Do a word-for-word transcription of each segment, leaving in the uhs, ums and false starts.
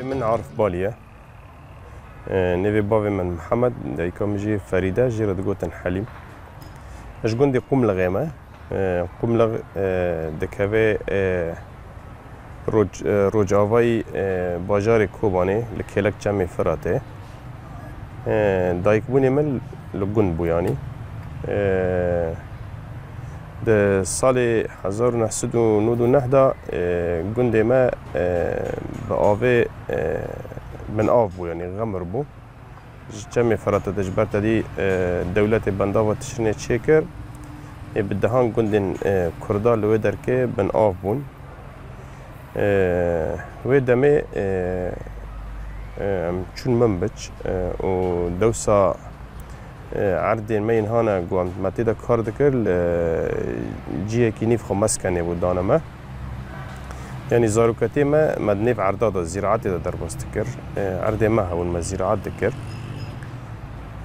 Min Arif Balî ye. E, nêvê bavê min Mihemed, dayika min jî Ferîde, jê re digotin Helîm. Ji gundê Qumlixê me. E, Qumlix, e, dikeve, e, roj-, e, rojavayî, e, bajarê Kobanê, li kêlek Çemê Firatê. E, dayikbûnê min li gund bû, yanî. E, di salê hezar û neh sed û nod û neh de, e, gundê me, e, bi avê, e, bin av bû, yanî xemir bû. Ji Çemê Firatê de ji ber tedî, e, dewletê bendava tişrînê çêkir. Ê bi dehan gundên, e, Kurda li wê derkê bin av bûn. E, wê demê, e, e, em çûn Minbic, e, û dewsa, e, erdên me yên hane ku em me tê de kar dikir, li cihekî nîv xwe meskenê bû dane me. Yanî zaroketiyê me, me di nêv erda de, zîraetê de derbas dikir. E, erdê me hebûn, me zîraet dikir.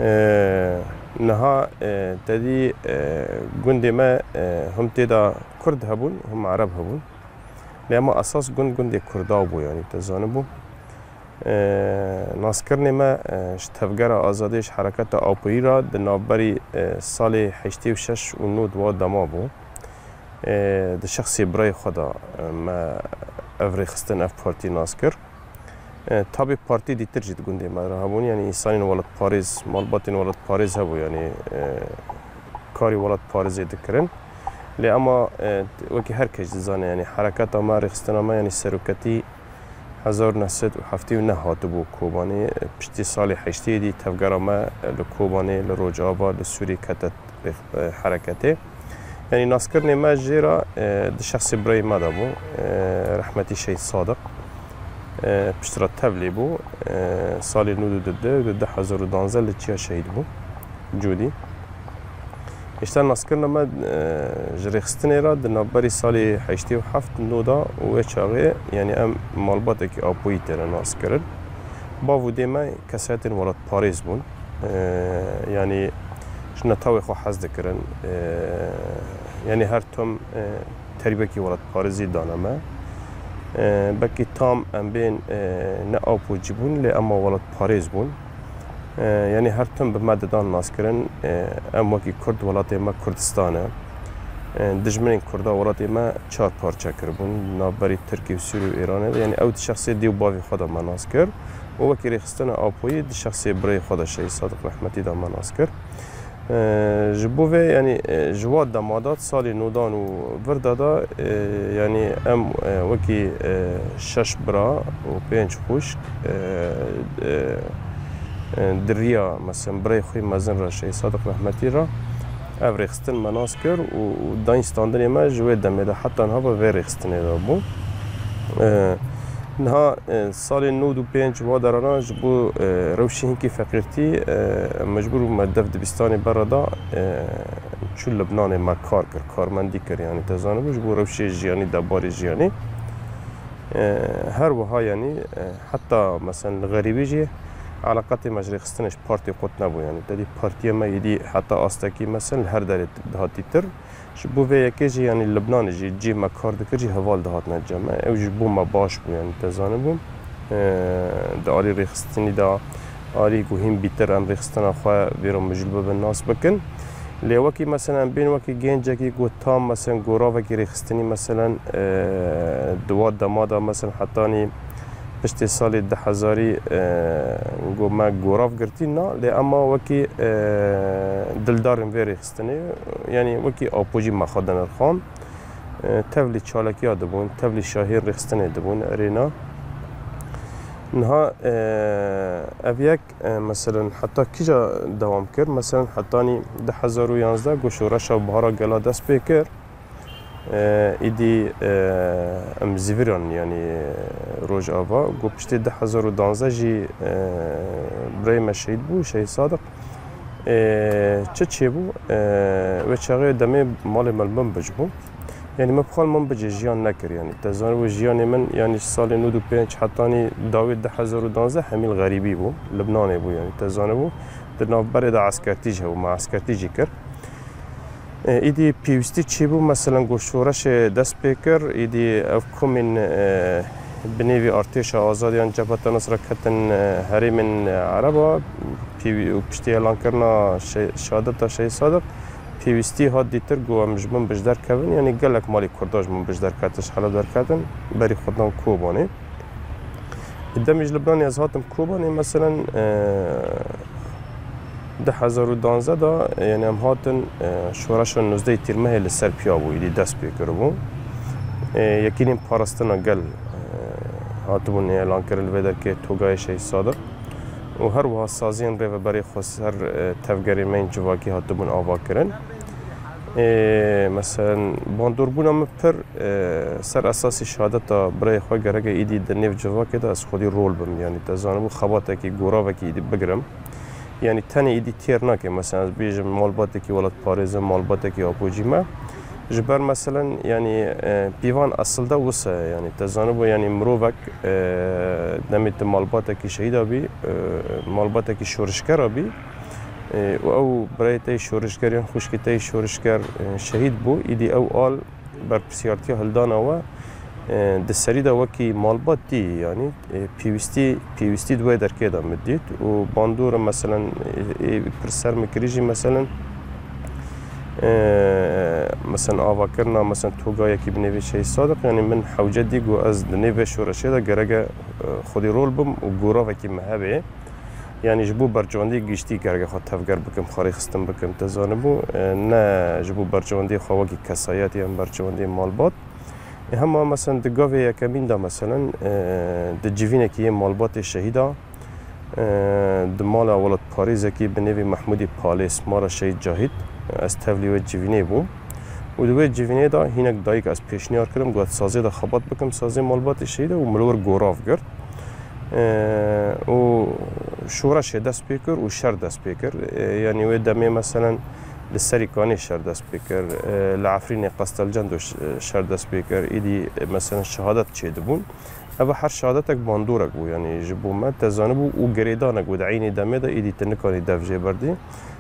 E, niha, e, tedî, e, gundê me, e, him tê de Kurd hebûn, him Ereb hebûn. Lê ema esas gund gundê Kurda bû, yanî te zanibû. E, naskirinê me, e, ji Tevgera Azadiyê, ji Hereketa Apoyî re di navberî, e, salê heştê û şeş û nod wa dema bû. E, di şexsê birayê xwe de, e, me ev rêxistin, ev partî nas kir. E, tabî partî dîtir jî di gundê me re hebûn, yanî însanên welatparêz, malbatên welatparêz hebû, yanî, e, karî welatparêzê dikirin. Lê ema, e, wekî her kes dizane, yanî hereketa me, rêxistina me, yanî seroketî hezar û neh sed û heftê û neh hatibû Kobanê. Piştî salê heştê dî tevgera me li Kobanê, li Rojava, li Sûrî kete rêx-, e, hereketê. Yanî naskirinê me jê re, e, di şexsê birayê me de bû. E, rehmetî Şehîd Sadiq, e, piştre tevlî bû. E, salê nod û du, di du hezar û danzdeh li Çiya şehîd bû. Cûdî. Îşte naskirina me, e, ji rêxistinê re di navberî salê heştê û heft noda û wê çaxê, yanî em malbatekî Apoyî têne naskirin. Bav û dê me kesayetên welatparêz bûn. E, yanî ji netewê xwe hez dikirin. E, yanî her tim, e, terîbekî welatparêzî dane me. E, belkî tam em bên, e, ne Apocî bûn, lê ema welatparêz bûn. E, yanî her tim bi me didan naskirin, e, em wekî Kurd, welatê me Kurdistan e. E, dijminên Kurda welatê me çar parçe kiribûn, navberî Tirkî û Sûrî û Îranê de. Yanî ew di şexsê dê û bavê xwe de me nas kir û wekî rêxistina Apoyî di şexsê birayê xwe de Şehîd Sadiq Rehmetî de me nas kir. E, ji bo vê, yanî, e, ji wa dema de, salê nodan û vir de de, e, yanî em, e, wekî, e, şeş bira û pênc xwişk, e, e, e, di riya, mesela, birayê xwe yê mezin re, Şehîd Sadiq Rehmetî re, ev rêxistin me nas kir û, û dayîn standinê me ji wê demê de heta niha ve vê rêxistinê de bû. E, niha, e, salên nod û pênc wa derana ji bo, e, rewşê hinkî feqîrtî, e, mecbûr bû me dev dibistanê bera da, e, çû Libnanê me kar kir, karmendî kir, yanî te zanibû ji bo rewşê jiyanî, debarê jiyanî. E, her wiha, yanî, e, heta, mesela, li xerîbî jî eleqetê me ji rêxistinê, ji partî qut nebû, yanî te dî partiya me êdî heta astekî, mesela, li her derê dihatî tir. Ji bo vê yekê jî, yanî Libnanê jî cihê me kar dikir jî heval dihatine cem me. Ew ji bo me baş bû, yanî te zanibû. Eee, di alî rêxistinî de, alî ku hîn bîtir em rêxistina xwe vê re mijûl bibin, nas bikin. Lê wekî, mesela, em bên wekî gencekî ku tam, mesela, goravekî rêxistinî, mesela, eee, di wa dema de, mesela, hetanî piştê salê du hezarî, e, ku me gorav girtî na, lê ema wekî, e, dildarên vê rêxistinê, yanî wekî Apo jî me xwe dinirxand. E, tevlî çalakiya dibûn, tevlî şahiyên rêxistinê dibûn, erê na. Niha, e, ev yek, e, meselen, heta kîja dewam kir? Meselen, hetanî du hezar û yanzdeh ku şoreşa Bihara Gela dest pê kir. E, îdî, e, em zîviran, yanî, e, Rojava, ku piştî du hezar û danzdeh jî, e, birayê me şehîd bû, Şehîd Sadiq. E, çi çêbû? E, wê çaxê demê malê me li Minbic bû. Yanî me bi xwe li Minbicê jiyan nekir, yanî te zanibû jiyanê min, yanî ji salê nod û pênc hetanî dawê du hezar û danzdeh hemî li xerîbî bû, Libnanê bû, yanî te zanibû di navberê de eskertî jî hebû, me eskertî jî kir. E, îdî pêwîstî çêbû, meselen, ku şoreşê dest pê kir, îdî ev komên, e, Bi nêvî Artêşa Azadiyan Cebheta Nusra ketin, e, herêmên Ereba, pêwî-, û piştî elankirina şe-, şehadeta Şehîd Sadiq, pêwîstî hat dîtir ku em ji min bijder kevin, yanî gelek malê Kurda ji min bijder ketin, ji Heleb derketin, berî xwe dan Kobanê. Demê ji Libnanê ez hatim Kobanê, meselen, e, du hezar û danzdeh de, yanî em hatin, e, şoreşa nozdehê Tîrmehê li ser piya bû, êdî dest pê kiribû. E, yekînên parastina gel, e, hatibûn êlan kirin li vê derkê Togayê Şehîd Sadiq û her wiha saziyên rêveberê xweser, e, tevgerê me yên civakî hatibûn ava kirin. E, meselen, bandorbûna min pir, e, ser esasî şehadeta birayê xwe gereke êdî di nêv civakê de ez xwedî rol bim. Yanî te zanibû xebatekî, goravekî êdî bigirim. Yanî tenê êdî têr nake. Mesela ez bêjim malbatekî welatparêz e, malbatekî apojî me. Ji ber meselen, yanî, e, pîvan esil de wisa ye. Yanî te zanibû, yanî mirovek, e, demê tu malbatekî şehîda bî, e, malbatekî şorişgera bî, e, û ew birayê te yê şorişger yan xwişkê te yê şorişger, e, şehîd bû, êdî ew al berpirsiyartiya hildana we, e, di serî de wekî malbat dî, yanî, e, pêwîstî, pêwîstî di wê derkê de min dît û bandora, meselen, e, e, pir ser min kirî jî, meselen, e, meselen, avakirina, meselen, togayekî bi nêvê Şehîd Sadiq, yanî min hewce dî ku ez di nêvê şoreşê de gereke, e, xwedî rol bim û goravekî min hebe. Yanî ji bo berjewendiyê giştî gereke xwe tevger bikim, xwe rêxistin bikim, te zanibû, e, ne ji bo berjewendiyê xwe wekî kesayet yan berjewendiyê malbat. E, hema, meselen, di gavê yekemîn de, meselen, e, di civînekî yê malbatê şehîda, e, di mala welatparêzekî bi nêvê Mehmûdî Palê, Smara Şehîd Cahîd, e, ez tevlî wê civînê bûm. Û di wê civînê de hînek dayik ez pêşniyar kirim, got, sazê de xebat bikim, sazê malbatê şehîd e û min li wir gorav girt. E, û şoreşê dest pê kir û şer dest pê kir. E, yanî wê demê, meselen, li Serî Kanê şer dest pê kir, e, li Efrînê Qestelcendo ş-, şer dest pê kir. Êdî, e, meselen, şehadet çêdibûn. Ev her şehadetek bandorek bû, yanî ji bo me te zanibû û girêdanek bû. Di eynî demê de êdî tu nikanî dev jê berdî.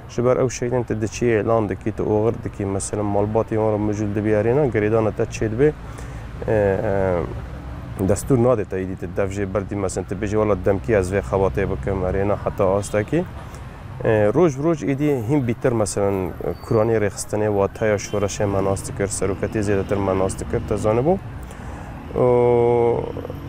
Ji ber ew şehîdên tu diçî êlan dikî, tu oxir dikî, meselen, malbatê wan re mijûl dibî erêna, girêdana te çêdibe, e, e, destûr nade te êdî tu dev jê berdî, meselen, tu bêjî, wela demkî ez vê xebatê bikim, erêna heta astekî. E, roj bi roj êdî hîn bîtir, meselen, kuranê rêxistinê, wateya şoreşê me nas dikir, seroketê zêdetir me nas dikir, te zanibû. Û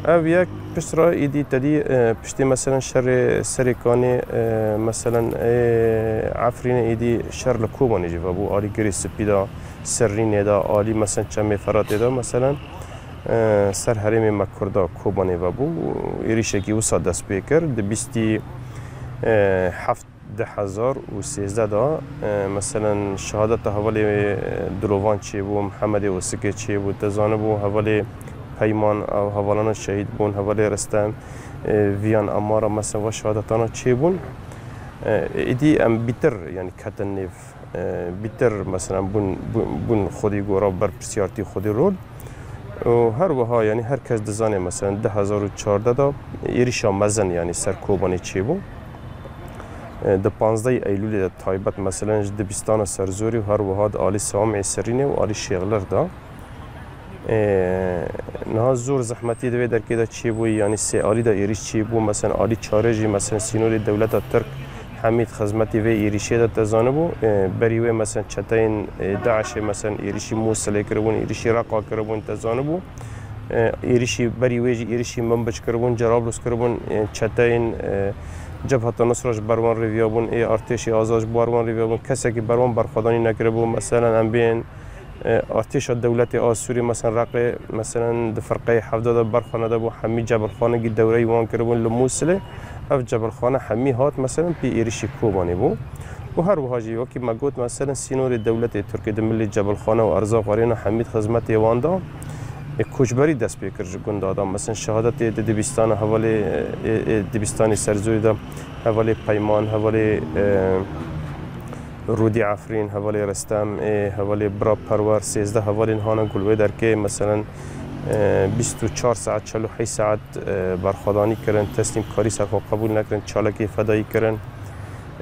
ev yek pişt re êdî te dî, e, piştî, meselen, şerê Serê Kanê, e, meselen, ê Efrînê êdî şer li Kobanê jî vebû, alî Girê Spî de, Sirrînê de, alî, meselen, Çemê Feratê de, meselen, e, ser herêmê me Kurda Kobanê vebû. Êrîşekî wisa dest pê kir. Di bîstî, e, heft du hezar û sêzdeh de, e, meselen, şehadeta hevalê, e, Dilovan çêbû, Mihemedê Osikê çêbû, te zanibû, hevalê Peyman, ew hevalana şehîd bûn, hevalê Ristem, e, Viyan Amara, mesela, va şehadetana çêbûn. E, êdî em bîtir, yanî, ketin nêv, e, bîtir, mesela, bûn, bûn, bûn xwedî gora berpirsiyartî xwedî rol. Û her wiha, yanî, her kes dizane, mesela, du hezar û çardeh de êrîşa mezin, yanî, ser Kobanê çêbû. E, di panzdehê Eylûlê de taybet, mesela, ji dibistana Serzorî û her wiha di alî Sewamê Serînê û alî Şêxlir de. E, niha zor zehmetî di vê derkê de çêbûyî, yanî sê alî de êrîş çêbû, mesela, alî çarê jî, mesela, sînorê dewleta Tirk Hemîd xizmetî vê êrîşê de te zanibû, e, berî wê, mesela, çeteyên, e, DAIŞê, mesela, êrîşî Mûsilê kiribûn, êrîşî Reqa kiribûn, te zanibû. E, êrîşî berî wê jî êrîşî Minbic kiribûn, Cerablus kiribûn, e, çeteyên, e, Cebheta Nusra ji ber wan rêviyabûn, ê artêşê azad ji ber wan rêviyabûn, kesekî ber wan berxwedanî nekiribû. Mesela, em bên, e, artêşa dewletê a Sûrî, mesela, Reqê, mesela, di firqeyê hevdeh de berxwe nedebû, hemî cebilxanekî dewreyî wan kiribûn li Mûsilê. Ev cebilxane hemî hat, mesela, pê êrîşî Kobanê bû. Û her wiha jî, wekî me got, mesela, sînorê dewletê Tirkê di milê cebilxane û erzaq erêna hemî di xizmetê wan de, e, koçberî dest pê kir ji gunda de. Mesela, şehadetê di dibistana hevalê, e, e, dibistanê Serzorî de hevalê Peyman, hevalê, e, Rûdî Efrîn, hevalê Ristem, ê hevalê Bira Perwer, sêzdeh hevalên hana gul wê derkê, meselen, e, bîst û çar saet, çel û heşt saet, e, berxwedanî kirin, teslîmkarî ser xwe qebûl nekirin, çalakê fedayî kirin.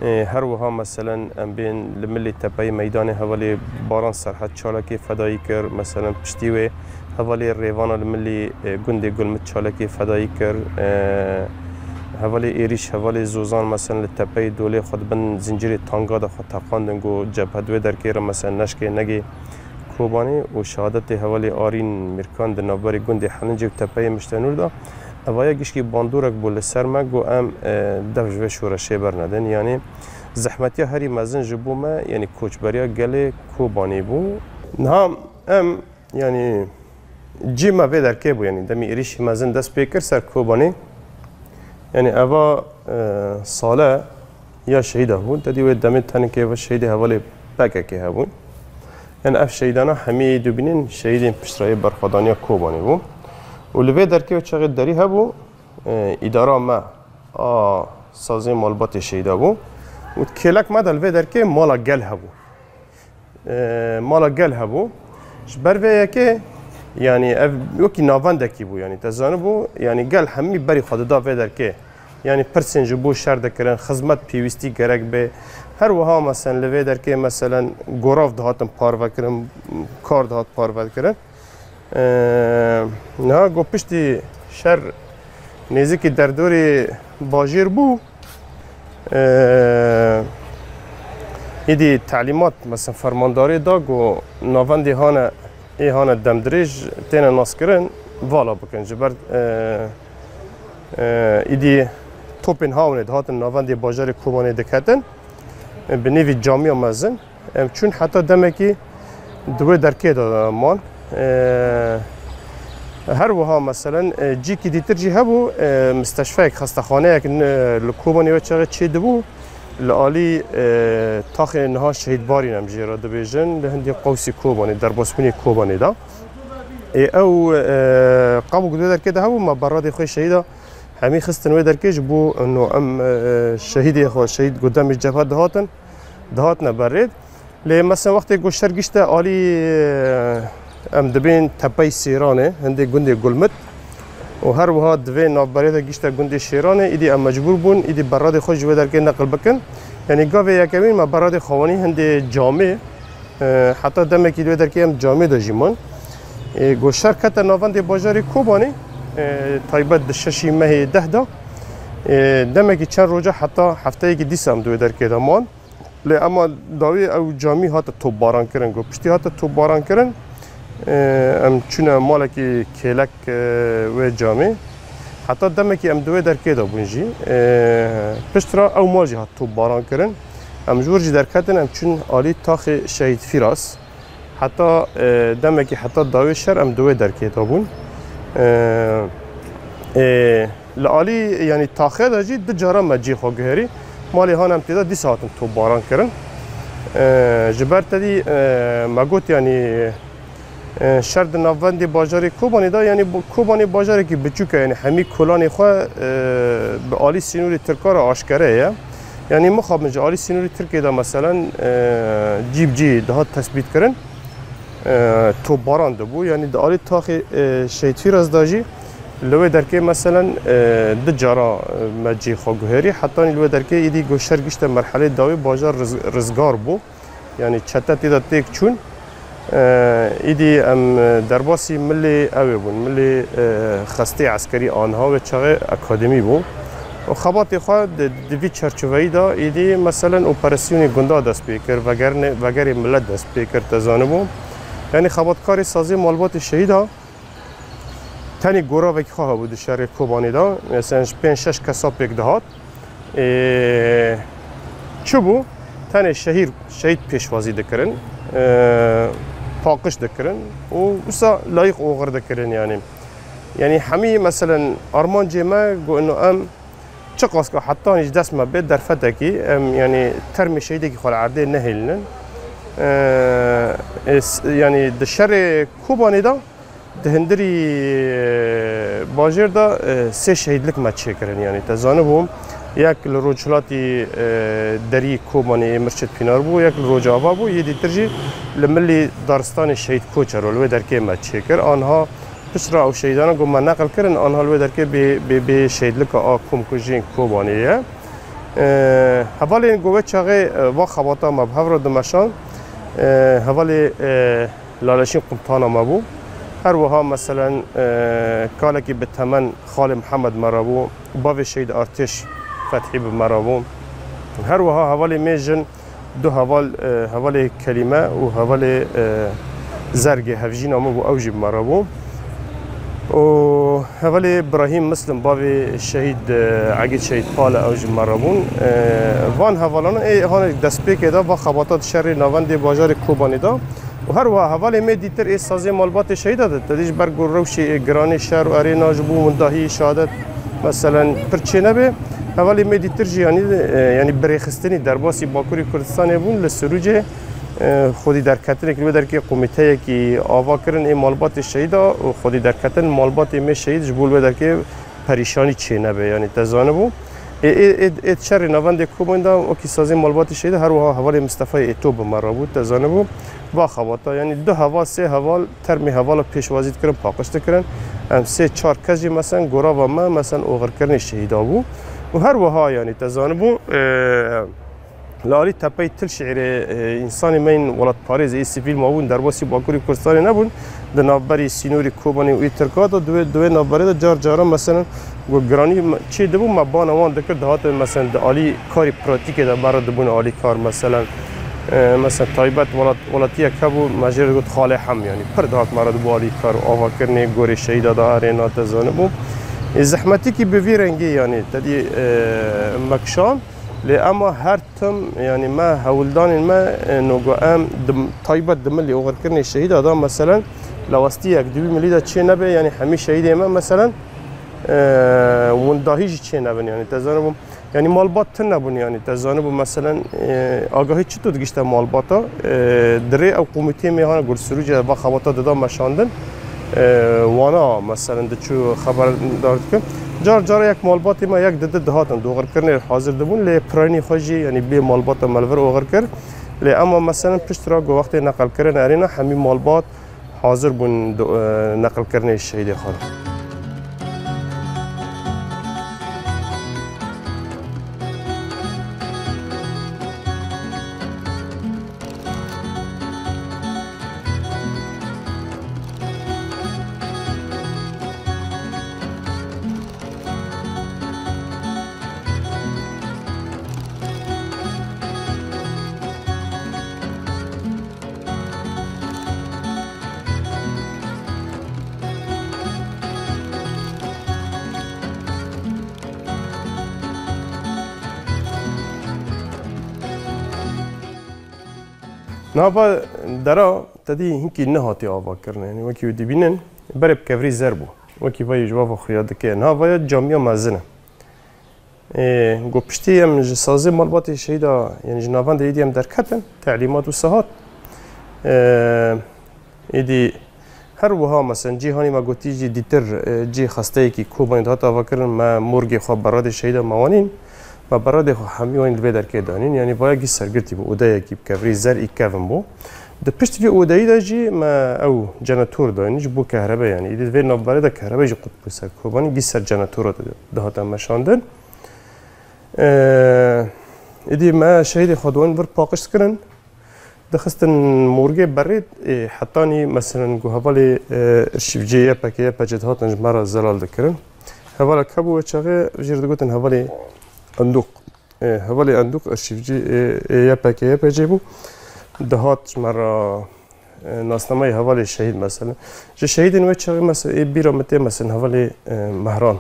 E, her wiha, meselen, em bên li milê tepeyê meydanê hevalê Baran Serhet çalakê fedayî kir, meselen, piştî wê Hevalê Rêvana li milî, e, gundê Gulmit çalakî fedayî kir. E, hevalê Êrîş, hevalê Zozan, meselen, li tepeyê dolê xwe di bin zincirê tanga de xwe teqandin, got, cebhe di wê derkê re, meselen, neşkê negê Kobanê û şehadetê hevalê Arîn Mîrkan di navberê gundê Helincê û tepeyê Miştenûr de. Evaya gişkî bandorek bû li ser me, got, em, e, dev ji vê şoreşê bernedin. Yanî zehmetiya herî mezin ji bo me, yanî koçberiya gelê Kobanê bû. Niha em Yanî cî me vê derkê bû, yanî demî êrîşî mezin dest pê kir ser Kobanê. Yanî eva, e, sale ya şehîda bû. Te dî wê demê tenekê ve şehîdê hevalê P K K hebûn. Yanî ev şehîdana hemî dibînin şehîdên piştrayê berxwedaniya Kobanê bû. Û li vê derkê çaxê derî hebû, e, îdara me a sazê malbatê şehîda bû. Û kêlek me de li vê derkê mala gel hebû. E, mala gel hebû. Ji ber vê yekê, yanî ev wekî navendekî bû, yanî te zanibû, yanî gel hemî berî xwe dida vê derkê. Yanî pirsên ji bo şer dikirin, xizmet pêwîstî gerek bê. Her wiha, meselen, li vê derkê, meselen, gorav dihatin parvekirin, kar dihat parvekirin. Eee, niha ku piştî şer nêzîkî derdorê bajêr bû, eee, êdî telîmat, mesela fermandarê da ku navendê hane, ê hane demdirêj têne naskirin, vala bikin. Ji ber, eee, eee, êdî topên hawinê dihatin navendê bajarê Kobanê diketin, bi nêvî camiya mezin. Em çûn heta demekî di wê derkê de man. E, her wiha, meselen, e, cîkî dîtir jî hebû, e, misteşfeyek, xestexaneyek, e, li Kobanê wê çaxê çêdibû. Li alî, e, taxê niha şehîdbarîn em jê re dibêjin, li hindî qewsî Kobanê, derbasbûnê Kobanê de. Ê, ew, e, qebû ku di wê derkê de hebû, me beradê xwe şehîda hemî xistin wê derkê ji bo no em, e, şehîdê xwe, şehîd ku demê cebhe dihatin, dihatine berê. Lê mesela wextê ku şer gişte alî, e, em dibên tepey Sêranê, hindê gundê Gulmit û her wiha di vê navberê de gişte gundê Şêranê, îdî em mecbûr bûn, îdî beradê xwe ji wê derkê neqil bikin. Yanî gavê yekemîn me beradê xwe wanî hindê camê, e, heta demekî di wê derkê em camê de jî man. E, ku şer kete navendê bajarê Kobanê, e, taybet di şeşî mehê deh de, e, demekî çend roja heta hefteyekî dîsa em di wê derkê de man. Lê ema dawî ew camî hate topbaran kirin. Ku piştî hate topbaran kirin, e, em çûne malekî kêlek, e, wê camê. Heta demekî em di wê derkê de bûn jî. E, piştre ew mal jî hat topbaran kirin. Em ji wir jî derketin, em çûn alî taxê Şehîd Fîras. Heta, e, demekî heta dawê şer em di wê derkê de bûn. E, e, li alî, yanî taxê de jî du cara me cihê xwe guherî. Malê han em tê de dîsa hatin topbaran kirin. E, ji ber te dî, e, me got, yanî, e, şer di navendê bajarê Kobanê de, yanî bu-, Kobanê bajarekî biçûk e, yanî hemî kolanê xwe, e, bi alî sînorê Tirka re aşkere ye. Yanî mixabin ji alî sînorê Tirkê de, meselen, e, cî bi cî dihat tespît kirin, e, topbaran dibû. Yanî di alî taxê, e, Şehîd Fîras de jî li wê derkê, meselen, e, du cara, e, me cihê xwe guherî. Hetanî li wê derkê êdî ku şer gişte merhelê dawî bajar riz-, rizgar bû. Yanî çete tê de têk çûn. E, êdî em, e, derbasî milê ew ê bûn. Milê, e, xestê eskerî anha wê çaxê akademî bû. Û xebatê xwe di, di vî çerçeveyî de êdî, meselen, operasyonê gunda dest pê kir, vegerine-, vegerê milet dest pê kir, te zanibû. Yanî xebatkarê sazê malbatê şehîda tenê goravekî xwe hebû di şerê Kobanê de. Mesela ji pênc şeş kesa pêk dihat. Ê, çi bû? Tenê şehîr, şehîd pêşwazî dikirin, e, paqij dikirin û wisa layîq oxir dikirin, yanî. Yanî hemî, meselen, armancê me got, ino em çiqas ka hetanî ji dest me bê derfetekî, em, yanî, termê şehîdekî xwe li erdê nehêlinin. E, ê, s-, yanî di şerê Kobanê de di hundirî, e, bajêr de, e, sê şehîdlik me çêkirin. Yanî te zanibû, yek li rojhilatî, e, derî Kobanê ê Mirşid Pînar bû, yek li rojava bû, yê dîtir jî li milî daristanê Şehîd Koçero li wê derkê me çêkir. Anha piştre ew şehîdana ku me neqil kirin, anha li wê derkê bê, bê, bê şehîdlika a komkujiyên Kobanê ye. E, hevalên ku wê çaxê, e, va xebata me bi hev re dimeşan, e, hevalê, e, Laleşîn Qumtana me bû. Her wiha meselen, e, kalekî bi temen xalê Mihemed me re bû, bavê Şehîd Artêş Fethî bi me re bû. Her wiha hevalê me jin du heval, e, hevalê Kelîme û hevalê, e, Zergê hevjîna min bû, ew jî bi me re bû. Û hevalê Birahîm Mislim, bavê Şehîd, e, Egîd Şehîd Pal e, ew jî bi me re bûn. E, van hevalan ê hanê destpêkê de va xebata di şerê navendê bajarê Kobanê de. Û her wiha hevalê me dîtir ê sazê malbatê Şehîda de, te dî ji ber ku rewşê ê giranê şer û erêna ji bo windahî şehadet, meselen, pir çê nebe. Hevalê me dîtir jî, yanî, e, yanî birêxistinî derbasî Bakurê Kurdistanê bûn li Sirûcê, e, xwedî derketinê li wê derkê komîteyekî ava kirin ê malbatê Şehîda û xwedî derketin malbatê me şehîd ji bo li wê derkê perîşanî çê nebe, yanî te zanibû. Ê, ê, ê, ê şerê navendê Kobanê de wekî sazê malbatê Şehîda her wiha hevalê Mistefayê Êto bi me re bû, te zanibû. Va xebata, yanî du heval, sê heval termê hevala pêşwazî dikirin, paqij dikirin. Em sê çar kes jî, mesen, gorava me, mesen, oxirkirinê Şehîda bû. Û her wiha, yanî te zanibû, e, li alî tepeyê Tilşehîrê, e, însanê me yên welatparêz ê sivîl mabûn, derbasî Bakurê Kurdistanê nebûn. Di navberî sînorî Kobanê û Îtirka de, di wê, di wê navberê de car caran, meselen, ku giranî me, çê dibû, me bana wan dikir, dihatin, meselen, di alî karî pratîkê de me re dibûn alîkar, meselen, e, meselen, taybet welat-, welatiyek hebû, me jê re digot Xalê Hem, yanî pir dihat me re dibû alîkar û avakirinê gorê Şehîda de erê nate zanibû. Ê, zehmetîkî bi vî rengî, yanî te dî, e, mekşan. Lê ema her tim, yanî me hewldanên me, e, nogo em dim-, taybet di milî oxirkirinê şehîda da, meselen, lawastiyek di wî milî de çê nebe, yanî hemî şehîdê me, meselen, e, windahî jî çê nebin, yanî te zanibû, yanî malbat tune bûn, yanî te zanibû, meselen, e, agahî çito digişte malbata, e, di rê ew komîtê me hane gur Sirûcê va xebata dida meşandin. E, wana, meselen, diçû xeberdar dikin. Car cara yek malbatê me yek didi dihatin, doxirkirinê hazir dibûn, lê piranî xwe jî, yanî bê malbata me li vir oxir kir. Lê ema, meselen, pişt ra ku wextê neqelkirin erêna, hemî malbat hazir bûn do-, e, neqilkirinê şehîdê xwe. Nava dera te dî hinkî nehatiye avakirin. Yanî wekî wê dibînin, berê bi kevirî zer bû. Wekî vayê ji wava xuya dike. Nava ya camiya mezin e. Ê, go piştî em ji sazê malbatê şehîda, yanî ji navendê êdî em derketin, telîmat û sahat. Ê, êdî her wiha, mesen, cîhanî me gotî jî dîtir, e, cî xesteyekî Kobanê dihat avakirin, me morgê xwe beradê şehîda me wanîn, me beradê xwe hemî wanîn li vê derkê danîn. Yanî vaya gî sergirtî bû, odeyekî bi kevirî zer î kevin bû. Di pişt vî odeyî de jî me ew cenetor dayîn ji bo kehrebe, yanî êdî di vê navberê de kehrebe jî qut bû ser Kobanê, gî ser cenetora de dihate meşandin. Ee, êdî me şehîdê xwe di wan vir paqij dikirin, dixistin morgê berê, ê, hetanî, meselen, ku hevalê, e, arşîvcê Y P G, Y P G dihatin ji me re zelal dikirin. Hevalek hebû wê çaxê, jê re digotin hevalê Endûq. Ê, hevalê Endûq arşîvcî, ê, ê, Y P G, Y P G bû. Dihat ji me re, e, nasnameya hevalê şehîd, meselen. Ji şehîdên wê çaxê, meselen, ê bîra min tê, meselen, hevalê, e, Mehran.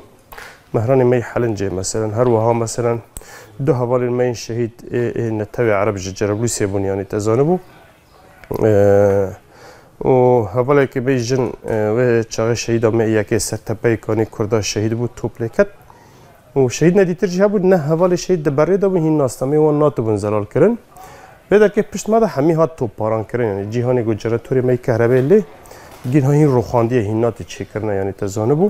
Mehranê me yê Helincê, meselen. Her wiha, meselen, du hevalên me yên şehîd ê, ê netewê Ereb ji Cerablûsê bûn, yanî te zanibû. Ee, û hevalekî me jin, e, wê çaxê şehîda me yekê ser tepeyê Kanê Kurda şehîd bû, top lê ket. Û şehîd nedîtir jî hebû, ne hevalê şehîd di berê de bû, hîn nasnameyê wan natibûn zelal kirin. Vê derkê pişt me de hemî hat topbaran kirin, yanî cîhanê ku cenetorê me yê kehrebê lê gîn ha hîn roxandiye, hîn natê çêkirine, yanî te zanibû.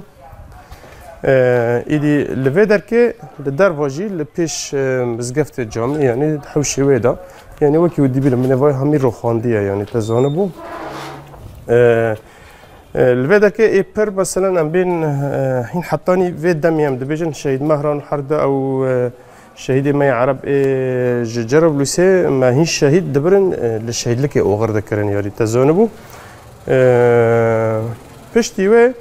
Ee, îdî li vê derkê li derva jî li pêş, e, mizgeftê camî, yanî hewşê wê de, yanî wekî wî dibînim, binê vay hemî roxandiye, yanî te zanibû. Ee, e, li vê derkê ê pir, meselen, em bên, e, hîn hetanî vê demê em dibêjin Şehîd Mehran her du ew, e, şehîdê me yê Ereb ê ji Cerablûsê me hîn şehîd dibirin, e, li şehîdlikê oxir dikirin, yanî te zanibû. E, Piştî wê,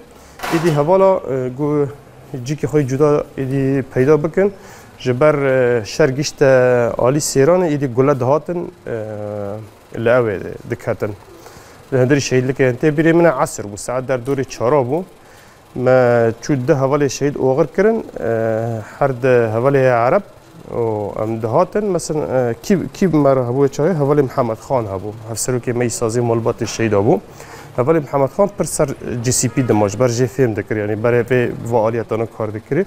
îdî hevala, e, ku cîkê xwe cuda îdî peyda bikin, ji ber, e, şer gişte alî Sêranê, îdî gule dihatin, e, li ewê diketin. Li hundirî şehîdlikê yên tê bîrê min e, esir bû, saet derdorê çara bû. Me çû du hevalê şehîd oxir kirin, e, her du hevalê Ereb û em dihatin. Mesela, e, kî, kî me re hebû çaxê? Hevalê Mihemed Xan hebû. Hevserokê me yî sazê malbatê şehîda bû. Hevalê Mihemed Xan pir ser C C P dima ji ber jê fêm dikir, yanî berê vê va aliyetana kar dikirî.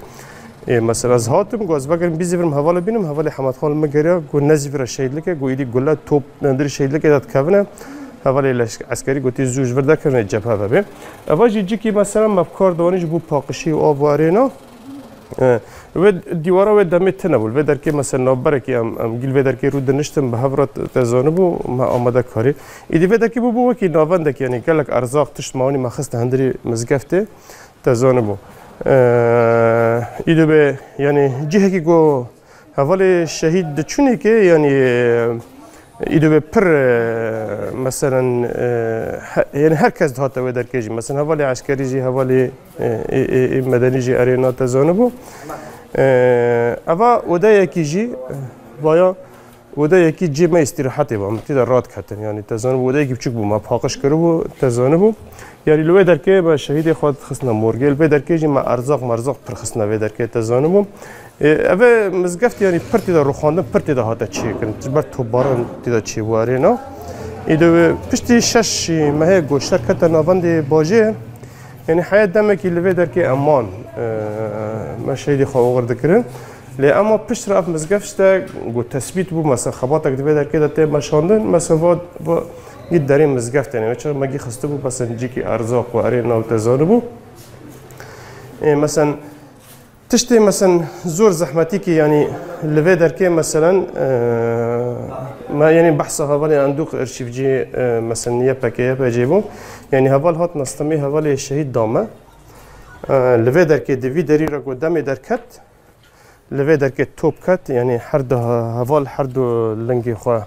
Ê, mesela ez hatim, got ez vegerim bîzîvirim hevalê bînim, hevalê Hemed Xan li min geriya, got nezîvire şehîdlike, got îdî gule top hundirî şehîdlikê de dikevine. Hevalê leş-, eskerî gotî zû ji vir dekevine cephe vebe. Eva jî cikî mesela me bi kar diwanî ji bo paqişî û av û erêna. E, wê dîwara wê demê tune bû. Li vê derkê mesela navberekî em, em gîl vê derkê rû diniştin bi hev re te zanibû me amadekarî. Îdî vê derkê bûbû wekî navendekî, yanî gelek erzaq tişt me anî me xiste hundirî mizgeftê. Te zanibû. Eee, îdibê, yanî cihekî ku hevalê şehîd diçûnê ke, yanî, îdibê pir, eee, meselen, eee, he-, yanî her kes dihate wê derkê jî. Meselen, hevalê eskerî jî, hevalê, eee, ê, ê, ê medenî jî erê na te zanibû. Eee, eva odeyekî jî, vaya, Odeyekî cê me îstîrehetê bû, em tê de radiketin. Yanî te zanibû odeyekî biçûk bû, me paqij kiribû, te zanibû. Yanî li wê derkê me şehîdê xwe dixistine morgê, li vê derkê jî me erzaq merzaq pir xistine vê derkê, te zanibû. Ê, ev ê mizgeft yanî pir tê de rûxandin, pir tê de hate çêkirin. Ji ber topbaran tê de çêbû erêna. Îdê wê piştî şeş mehê ku şer kete navendê bajê, Yanî heya demekî li vê derkê em man, e, me şehîdê xwe oxir dikirin. Lê ema piştre ev mizgeft işte ku tesbît bû, mesela xebatek di vê derkê de tê meşandin, mesela va, va gî derê mizgeft, yanî çax me gî xistibû, mesela cîkî erzaq û erê nav te zanibû. Ê, mesela Tiştê, mesen, zor zehmetî ki, yanî, li vê derkê, meselen, e, me, yanî, behsa hevalê Endûq Arşîvcî, e, mesen, Y P G, Y P G bû. Yanî, heval hat nestemê hevalê şehîd da me. E, li vê derkê, di vî derî re ku demê derket, li vê derkê top ket, yanî, her du he-, heval, her du lingê xwe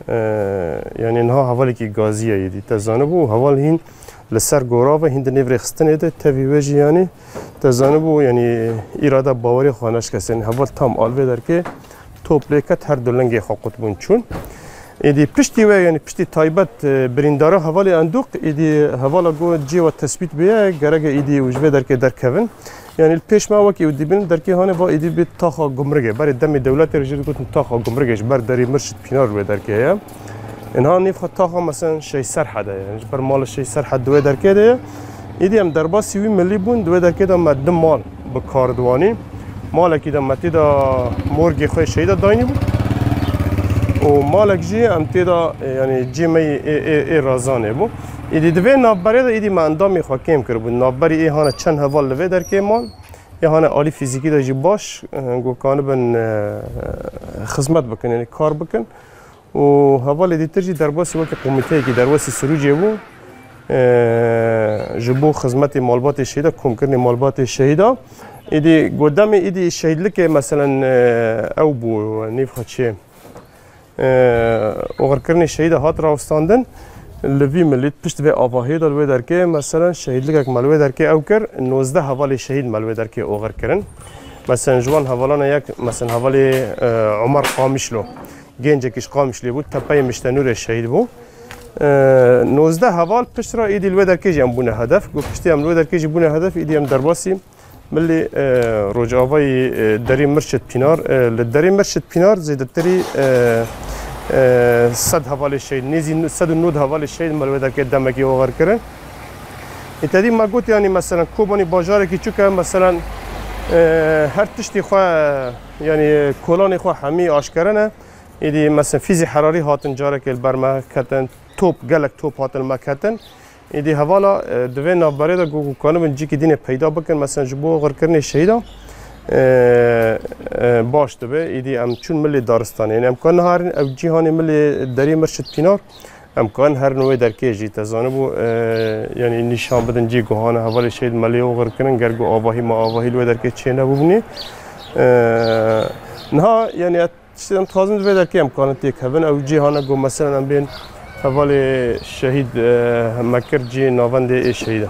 Ee, yanî niha hevalekî gazî ye êdî. Te zanibû, heval hîn li ser gora ve, hîn di nêv rêxistinê de, tevî wê jî, yanî, te zanibû, yanî, îrade bawerê xwe neşkest. Yanî heval tam a li vê derkê top lê ket, her du lingê xwe qut bûn çûn. Êdî piştî wê, yanî piştî taybet, e, birîndara hevalê Endûq, êdî hevala ku cihê we tesbît bûye, gerek e êdî û ji vê derkê derkevin. Yanî li pêş me wekî ew dibînin derkê hanê va êdî bi taxa gumrigê. Berê demê dewletê re jê digotin taxa gumrigê, ji ber derî Mirşid Pînar wê derkê ye. Ênha nîv xwe taxa, mesen, Şeyh Serhed e. Yanî ji ber mala Şeyh Serhed di wê derkê de ye. Êdî em derbasî wî milî bûn, di wê derkê de me du mal bi kar diwanî. Malekî de me tê de morgê xwe şehîda daynî bû. Û malek jî em tê de, e, yanî cê me yê ê, ê, ê razanê bû. Êdî di vê navberê de êdî me endamê xwe kêm kiribû. Navberî ê hane çend heval li vê derkê man. Ê hane alî fîzîkî de jî baş, e, ku kanibin, e, xizmet bikin, yanî kar bikin. Û hevalê dîtir jî derbasî wekî komîteyekî derbasî Sirûcê bû. E, ji bo xizmetê malbatê şehîda, komkirinê malbatê şehîda. Êdî ku demê êdî şehîdlikê, meselen, e, ew bû, nîv xwe çê. Oxirkirinê şehîda hat rawestandin. Li vî milî pişt vê avahiyê de li wê derkê, meselen, şehîdlikek me li wê derkê ew kir, nozdeh hevalê şehîd me li wê derkê oxir kirin. Meselen, ji wan hevalana yek, meselen, hevalê, e, Omer Qamişlo, gencekî ji Qamişlê bû, tepeyê Miştenûrê şehîd bû. E, nozdeh heval pişt re êdî li wê derkê jî em bûne hedef. Ku piştî em li wê derkê jî bûne hedef, êdî em derbasî Milî, e, Rojavayî, e, Derî Mirşid Pînar, e, li Derî Mirşid Pînar zêdetirî, e, e, sed hevalê şehîd, nêzî sed û nod hevalê şehîd me li wê derkê demekî oxir kirin. Îtedî me got, yanî, meselen, Kobanî bajarekî çûk e, meselen, e, her tiştî xwe, yanî, kolanê xwe hemî aşkere ne. Êdî, meselen, fîzî herarî hatin carekê li ber me ketin, top, gelek top hatin li me ketin. Êdî hevala, e, di vê navberê de ku, ku kanibin cîkî dînê peyda bikin, mesela ji bo oxirkirinê şehîda, e, e, baş dibe. Êdî em çûn milê daristanê. Yanî em karin harin ew cîhanê milê derê Mirşid Pînar. Em karin herin wê derkê jî te zanibû, e, yanî nîşan bidin cî guhane hevalê şehîd me lê oxir kirin, ger ku avahî me avahî li wê derkê çê nebûbûnê. E, niha, yanî, Tiştê em dixwazin di vê derkê em karin têkevin. Ew cî hane ku, meselen, em bên hevalê şehîd, e, me kir cî navendê ê şehîda.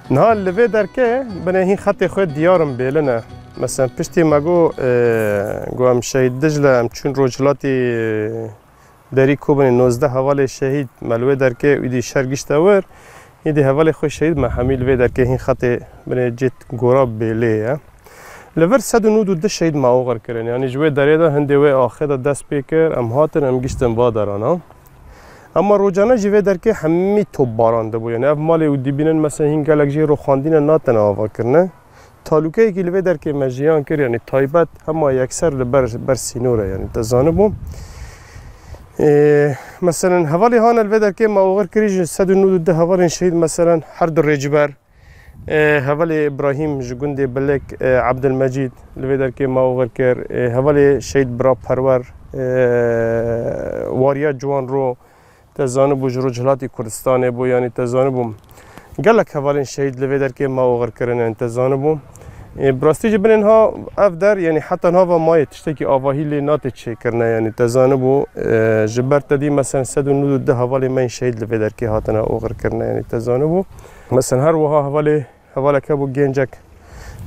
Niha li vê derkê binê hîn xetê xwe diyar in bêlin e. Mesela piştî me got, e, got em şehîd Dicle, em çûn Rojhilatî Derî Kobanê nozdeh hevalê şehîd me li wê derkê û îdî şer gişte wir. Îdî hevalê xwe şehîd me hemî li vê derkê hîn xetê binê cêt gora bêlê ye. Li vir sed û nod û du şehîd me oxir kirin. Yanî ji wê derê de hindê wê axê de dest pê kir, em hatin, em giştin va derana. Ema rojane jî vê derkê hemî top baran dibû. Yanî ev malê û dibînin mesela hîn gelek jê rûxandîne natine ava kirine. Talûkeyekî li vê derkê me jiyan kir, yanî taybet hema yekser li ber, ber sînor e, yanî te zanibû. Ê, meselen hevalê hane li vê derkê me oxir kirî ji sed û nod û du hevalên şehîd, meselen her du rêciber, ê, hevalê Îbrahîm ji gundê Bilek, ê, Ebdilmecîd li vê derkê me oxir kir, ê, hevalê şehîd Bira Perwer, ê, wariya Ciwan Ro, te zanibû ji Rojhilatî Kurdistanê bû, yanî te zanibû gelek hevalên şehîd li vê derkê me oxir kirin, yanî te zanibû. Ê, bi rastî jî binên ha ev der, yanî heta niha va mayê tiştekî avahî lê nate çêkirine, yanî te zanibû, e, ji ber te dî mesela sed û nod û du hevalê me yên şehîd li vê derkê hatine oxir kirine, yanî te zanibû. Mesela her wiha hevalê Hevalek hebû gencek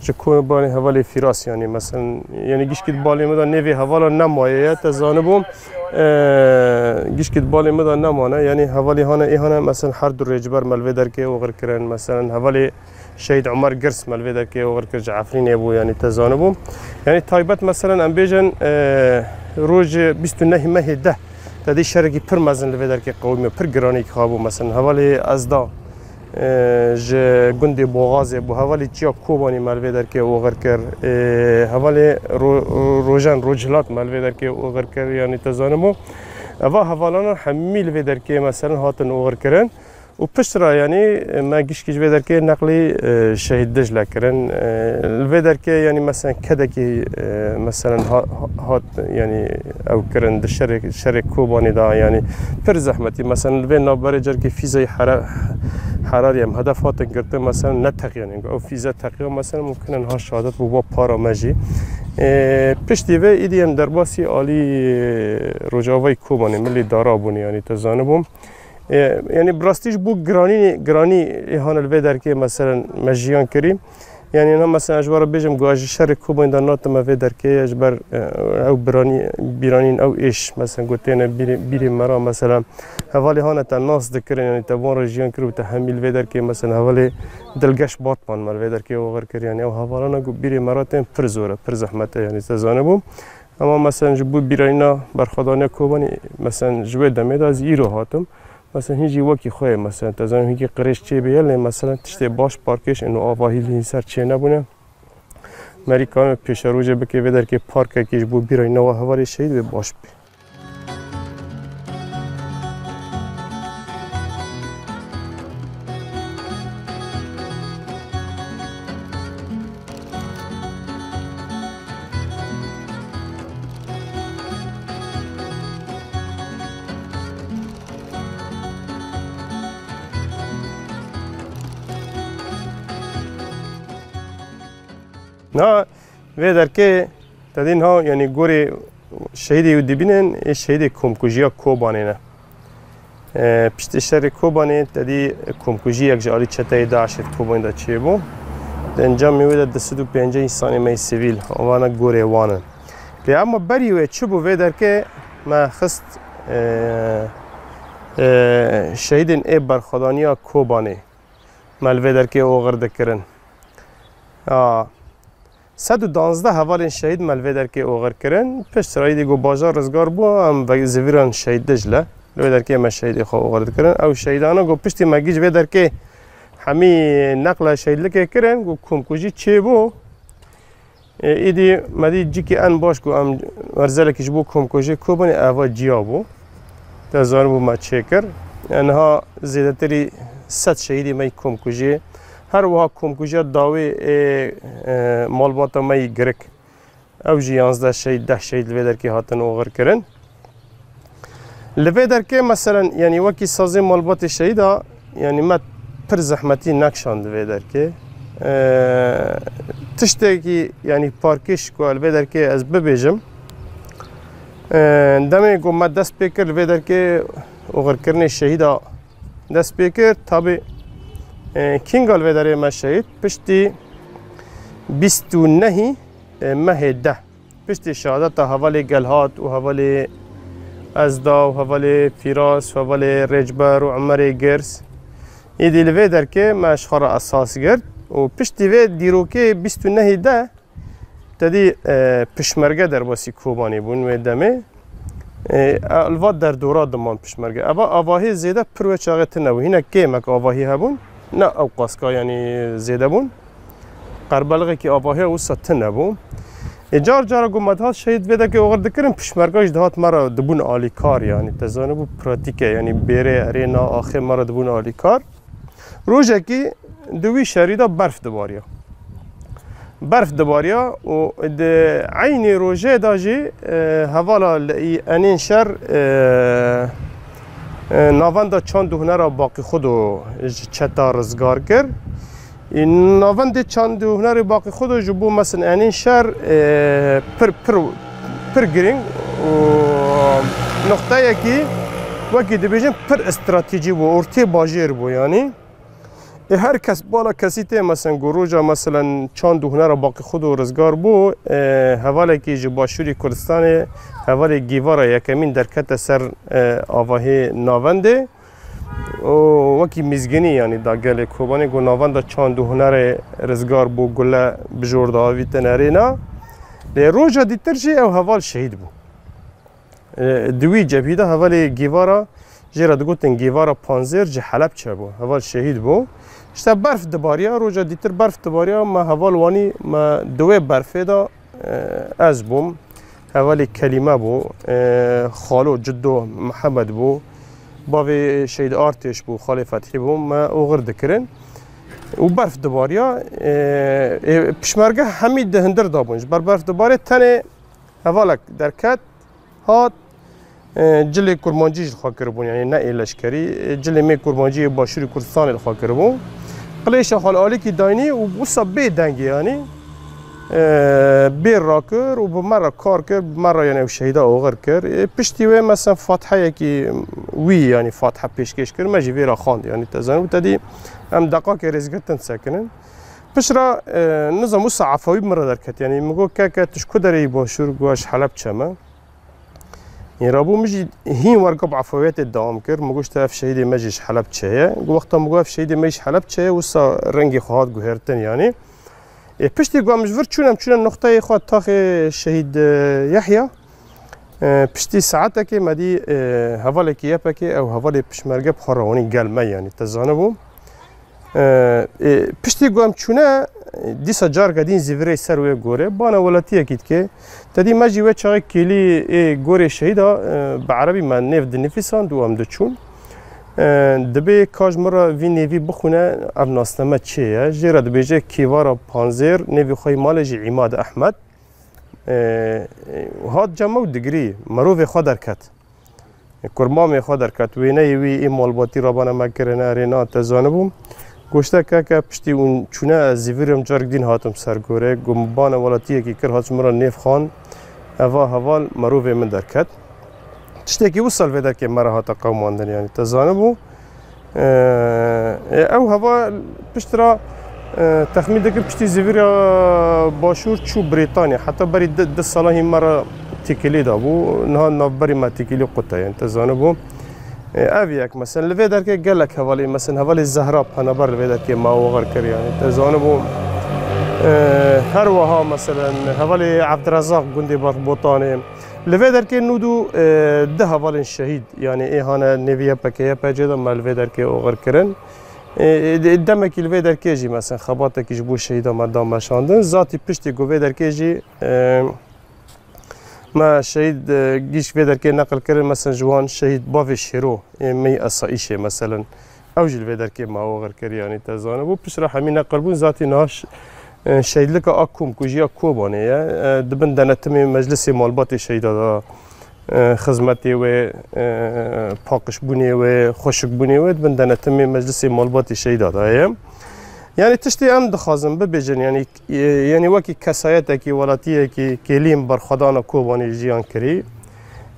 ji Kobanê, hevalê Fîras, yanî, meselen, yanî gişkî di balê min de nêvê hevala nemaye ye, te zanibû, e, gişkî di balê min de nemane, yanî hevalê hane, ê hane, meselen, her du rêciber me li vê derkê oxir kirin, meselen, hevalê Şehîd Omer Girs me li vê derkê oxir kir, ji Efrînê bû, yanî, te zanibû. Yanî, taybet, meselen, em bêjin, e, roj bîst û neh mehê deh, te dî şerekî pir mezin li vê derkê qewimiya, pir giranî xabû, meselen, hevalê Ezda, e, ji gundê Boxazê bû. Hevalê Çiya Kobanî me li vê derkê oxir kir. E, hevalê Ro-, Rojen Rojhilat me li vê derkê oxir kir. Yanî te zanibû. Eva hevalana hemî li vê derkê meselen hatin oxir kirin. Û pişt re yanî me gişkî ji vê derkê neqlî, e, şehîd Dicle kirin. E, li vê derkê yanî meselen kedekî, e, meselen ha-, ha-, hat yanî ew kirin di şerê, şerê Kobanê de, yanî pir zehmetî. Mesela li vê navberê carkê fîzeyê Hera-, Herarê em hedef hatin girtin, mesela neteqiyan. Ew fîze teqiya, mesela mumkin e niha şehadet bû ba para me jî. Ê, piştî vê îdî em derbasî alî, e, Rojavayê Kobanê, milî Dara bûne, yanî te zanibû. Ê, yanî bi rastî ji bo giranî, giranî ê hane li vê derkê, mesela me jiyan kirî. Yanî, na, mesela, ji we re bêjim, ku ez ji şerê Kobanê de natim, me vê derkê ye, ji ber, e, ew biranî, bîranîn ew êş, mesela, ku têne bîrê, bîrê me re, mesela, hevalê hane te nas dikirin, yanî, te van re jiyan kir û te hemî li vê derkê, mesela, hevalê Dilgeş Batman me li vê derkê oxir kir, yanî, ew hevalana ku bîrê me re tên pir zor e, pir zehmet e, yanî, te zanibû. Ema, mesela, ji bo bîranîna berxwedaniya Kobanê, mesela, ji wê demê de ez îro hatim. Mesela hîn jî wekî xwe ye, mesela te zanî hînkî qirêj çêbûye, lê mesela tiştê baş parkêş ên û avahî li hîn ser çênebûne. Merî kane pêşerojê bike vê derkê parkekî ji bo bîrayîna we hevalê şehîd bê baş bê. Na vê derkê te dî niha, yanî gorê şehîdê û dibînin ê şehîdê komkujiya Kobanê ne. E, piştî şerê Kobanê te dî komkujiyek ji alî çeteyê DAIŞê di Kobanê de çêbû. Di encamê wê de du sed û pêncî însanê me yê sivîl, vana gorê wan in. Lê ema berî wê çi bû vê derkê me xist, e, e, şehîdên ê berxwedaniya Kobanê me li vê derkê oxir dikirin. A, sed û danzdeh hevalên şehîd me li vê derkê oxir kirin. Pişt re îdî ku bajar rizgar bû, em ve-, zivîran şehîd Dicle li vê derkê me şehîdê xwe oxir dikirin. Ew şehîdana ku piştî me gî ji vê derkê hemî neqla şehîdlikê kirin, ku komkujî çêbû. Ê, îdî me dî cîkî en baş ku em merzelekî ji bo komkujê Kobanê eva ciya bû. Te zanibû me çêkir. E, niha zêdetirî sed şehîdê me yî komkujê. Her wiha komkujiya dawê ê, e, malbata me yî girik. Ew jî yanzdeh şehîd, deh şehîd li vê derkê hatin oxir kirin. Li vê derkê, meselen, yanî wekî sazê malbatê şehîda, yanî me pir zehmetî nekşand li vê derkê. E, tiştekî, yanî parkêş ku li vê derkê ez bibêjim, e, demê ku me dest pê kir li vê derkê oxirkirinê şehîda dest pê kir, tabî E, Kîngal vê derê me şehîd piştî bîst û nehî, e, mehê deh. Piştî şehadeta hevalê Gelhat û hevalê Ezda û hevalê Fîras û hevalê Rêcber û Emerê Girs. Îdî li vê derkê me ji xwe re esas girt û piştî vê dîrokê bîst û nehî deh tedî, e, pişmerge derbasî Kobanê bûn wê demê. E, li va derdora diman pişmerge. Eva avahî zêde pir wê çaxê tune bû. Hinek kêmek avahî hebûn, ne ew qaska, yanî zêde bûn. Qerbelixekî avahiya wisa tune bû. Ê, car cara ku me dihat şehîd vê derkê oxir dikirin, pişmerga jî dihat me re dibûn alîkar, yanî te zanibû pratîk e, yanî bêrê erê na axê me re dibûn alîkar. Rojekî di wî şerî de berf dibariya. Berf dibariya û di eynî rojê de jî, e, hevala li enên şer, e, e, navenda çand û hunera Baqî Xudo ji çeta rizgar kir. Navendê çand û hunerê Baqî Xudo ji bo mesin enên şer, e, pir, pir, pir girîng û noqteyekî wekî dibêjin pir stratejî bû, ortê bajêr bû yanî. Ê her kes bala kesî tê mesen ku roja meselen çand û hunera Baqî Xudo rizgar bû, e, hevalekî ji Başûrî Kurdistanê, hevalê Gîvara yekemîn derkete ser, e, avahê navendê. û wekî mîzginî, yanî da gelê Kobanê ku navenda çand û hunerê rizgar bû, gule bi jor de avîtin erêna. Lê roja dîtir jî ew heval şehîd bû. E, di wî cebhî de hevalê Gîvara, jê re digotin Gîvara Panzêr, ji Helebçe bû. Heval şehîd bû. Îşte berf dibariya, roja dîtir berf dibariya, me heval wanî me di wê berfê de, e, ez bûm. Hevalê Kelîme bû, e, xalo Ciddo Mihemed bû, bavê Şehîd Artêş bû, xalê Fethî bû, me oxir dikirin. Û berf dibariya, e, e, pişmerge hemî di hundir de bûn. Ji ber berf dibarê tenê hevalek derket, hat, e, cilê kurmancî ji xwe kiribûn, yanî ne ê leşkerî, e, cilê me kurmancî yê Başûrê Kurdistanê li xwe kiribû. Qilêşa xwe li alîkî daynî û wisa bê dengê, yanî, e, bê rakir û bi me re kar kir, bi me re, yanî, ew şehîda oxir kir. E, piştî wê, mesela, fatiheyekî wî, yanî, fatihe pêşkêş kir, me jî vê re xwend, yanî, te zanî, te dî em deqakê rêzgirtin sekinin. Piştre, e, nizam wisa efawî min re derket, yanî, min got, "Keke, tu ji ku derê yî Başûr?" Got, "Ez ji Helebçe me." Ê, rabû min jî hîn wergab efawiyetê dewam kir. Min got, "Ev şehîdê me jî ji Helebçe ye." Got, wexta min got, "Ev şehîdê me jî ji Helebçe ye", wisa rengê xwe hat guhertin, yanî. Ê, piştî ku em ji vir çûn, em çûne noqteyê xwe taxê Şehîd, e, Yehya. E, piştî saetekê me dî, e, hevalekî Y P G, ew hevalê pişmerge bi xwe re wanî gel me, yanî te zanibû. E, e, piştî ku em çûne, e, dîsa careke din zîvirê ser wê gorê, bana welatiyekî dike. Te dî me jî wê çaxê kêlî ê gorê şehîda, e, bi erebî me nêv dinivîsand û em diçûn. E, dibê ka ji min re vî nêvî bixwîne, ev nasname çê ye? Jê re dibêje Kîvara Panzêr, nêvê xwe yê malê jî Îmad Ehmed. E, e, hat cem me û digirî, mirovê xwe derket. Kurmamê xwe derket, wêneyê wî ê malbatî rabana me kirine, erê na te zanibûm. Goşte keke piştî hûn çûne ez zîvirîm, carek din hatim ser gorê. Got, bana welatiyekî kir, hat ji min re nêv xan. Eva heval mirovê min derket. Tiştekî wisa li vê derkê me re hate qewmandin, yanî te zanibû. Ee, e, ew heva piştre, e, texmîn dikin piştî zivîra Başûr çû Brîtanya. Heta berî di, di sala hîn me re têkilî dabû. Niha navberî me têkilî qut e, yanî te zanibû. E, ev yek, mesela, li vê derkê gelek hevalê, mesela, hevalê Zehra Penaber li vê derkê me oxir kir, yanî te zanibû. E, her wiha, mesela, hevalê Evdirezaq gundê Berxbotanê. Li vê derkê nû dû, e, du hevalên şehîd, yanî ê hane nêvî Y P G, Y P G de me li vê derkê oxir kirin. E, e, de-, demekî li vê derkê jî, mesela, xebatekî ji bo şehîda me da meşandin. Zatî piştî ku vê derkê jî, e, me şehîd, e, gîş vê derkê neqil kirin, mesela, ji wan şehîd bavê Şêro, ê mey esayîşê, mesela, ew jî li vê derkê me oxir kir, yanî te zanibû. Piştre hemî neqil bûn, zatî niha ş-, e, şehîdlika a Kom, ku jî ya Kobanê ye, e, di bin denetimê Meclisê Malbatê Şehîda de, e, xizmetê wê, e, paqijbûnê wê, xweşikbûnê wê di bin denetimê Meclisê Malbatê Şehîda de ye. Yanî tiştê em dixwazin bibêjin, yanî, e, yanî wekî kesayetekî, welatiyekî kêlî em berxwedana Kobanê jiyan kirî.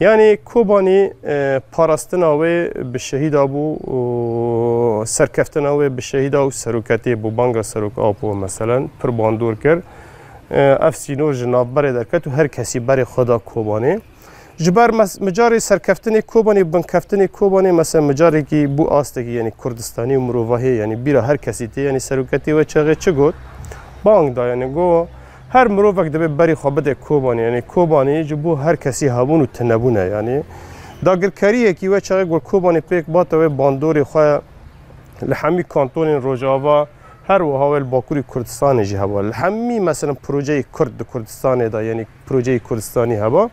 Yanî Kobanî, e, parastina wê bi şehîda bû û serkeftina wê bi şehîda û seroketê bû, banga serok Apo, meselen, pir bandor kir. E, ev sînor ji navberê derket û her kesî berê xwe da Kobanê. Ji ber mes-, mijarê serkeftinê Kobanê, binkeftinê Kobanê, mesela micarekî bû astekî, yanî Kurdistanî û mirovahiyê, yanî bîra her kesî tê, yanî seroketê wê çaxê çi got? Bang da, yanî got, her mirovek divê berî xwe bide Kobanê, yanî Kobanê ji bo her kesî hebûn û tunebûn e, yanî dagirkeriyekî wê çaxê got Kobanê pêk bate wê bandorê xwe li hemî kantonên Rojava, her wiha wê li Bakurê Kurdistanê jî heba. Li hemî, mesela, projeyê Kurd di Kurdistanê de, yanî projeyê Kurdistanî heba.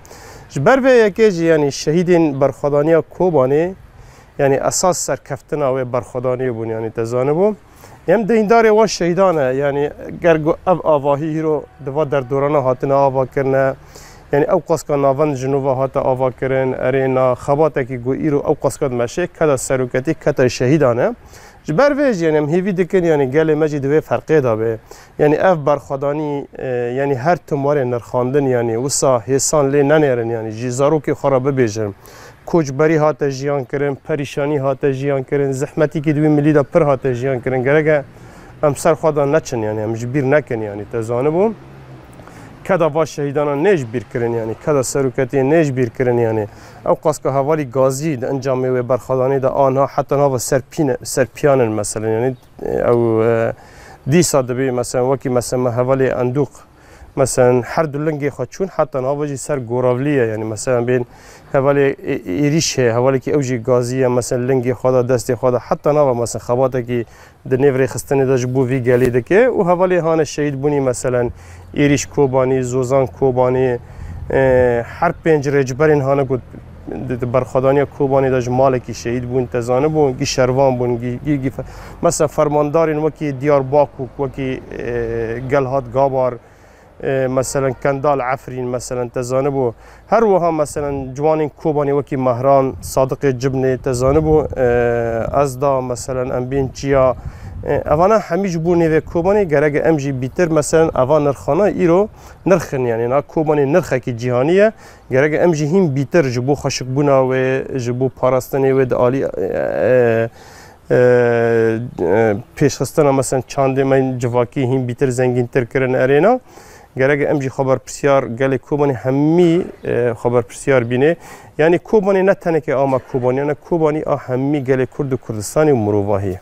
Ji ber vê yekê jî, yanî şehîdên berxwedaniya Kobanê, yanî esas serkeftina wê berxwedaniyê bûn, yanî te zanibû. Em deyndarê wan şehîdan e, yanî ger ku ev avahî hîro di va derdorana hatine ava kirine, yanî ew qaska navend ji nû ve hate ava kirin, erê na xebatekî ku îro ew qaska dimeşe, keda seroketî, keda şehîdan e. Ji ber vê jî, yanî em hêvî dikin, yanî gelê me jî di vê ferqê de be. Yanî ev berxwedanî, e, yanî her tim were nirxandin, yanî wisa hêsan lê nenêrin, yanî ji zarokê xwe re bibêjin. Koçberî hate jiyan kirin, perîşanî hate jiyan kirin, zehmetîkî di wî milî de pir hate jiyan kirin. Gerek e em ser xwe de neçin, yanî em ji bîr nekin, yanî te zanibû. Keda va şehîdana nê ji bîr kirin, yanî keda seroketiyê nê ji bîr kirin, yanî ew qaska hevalî gazî di encamê wê berxwedanê de anha heta niha ve ser pîne, ser piyan in, meselen, yanî ew, e, dîsa dibê, meselen, wekî, meselen, me hevalê Endûq, meselen, her du lingê xwe çûn, heta niha ve jî ser goravlî ye, yanî, meselen, bên hevalê Ê-, Êrîş heye, hevalekî ew jî gazî ye, meselen, lingê xwe de, destê xwe de, heta niha ve, meselen, xebatekî di nêv rêxistinê de ji bo vî gelê dike û hevalê hane şehîd bûnî, meselen, Êrîş Kobanî, Zozan Kobanî, e, her pênc rêçberên hane got di, di berxwedaniya Kobanê de ji malekî şehîd bûn, te zanibû, gî şervan bûn, gî, gî, gî fe-, mesela fermandarên wekî Diyarbakûk, wekî, e, Gelhat Gabar, e, meselen Kendal Efrîn, meselen te zanibû. Her wiha meselen ciwanên Kobanê wekî Mehran, Sadiqê Cibnê, te zanibû, e, Ezda, meselen em bên Çiya. E, evana hemî ji bo nêvê Kobanê gerek em jî bîtir, meselen eva nirxana îro nirxin, yanî na Kobanê nirxekî cîhanî ye. Gerek em jî hîn bîtir ji bo xweşikbûna wê, ji bo parastinê wê di alî, e, e, e, pêşxistina, meselen, çandê me civakî hîn bîtir zengîntir kirin erêna. Gerek em jî xeberpirsiyar gelê Kobanê hemî, e, xeberpirsiyar bîne. Yanî Kobanê ne tenekê a me Kobanî, yanî Kobanî a hemî gelê Kurd û Kurdistanê û mirovahiyê.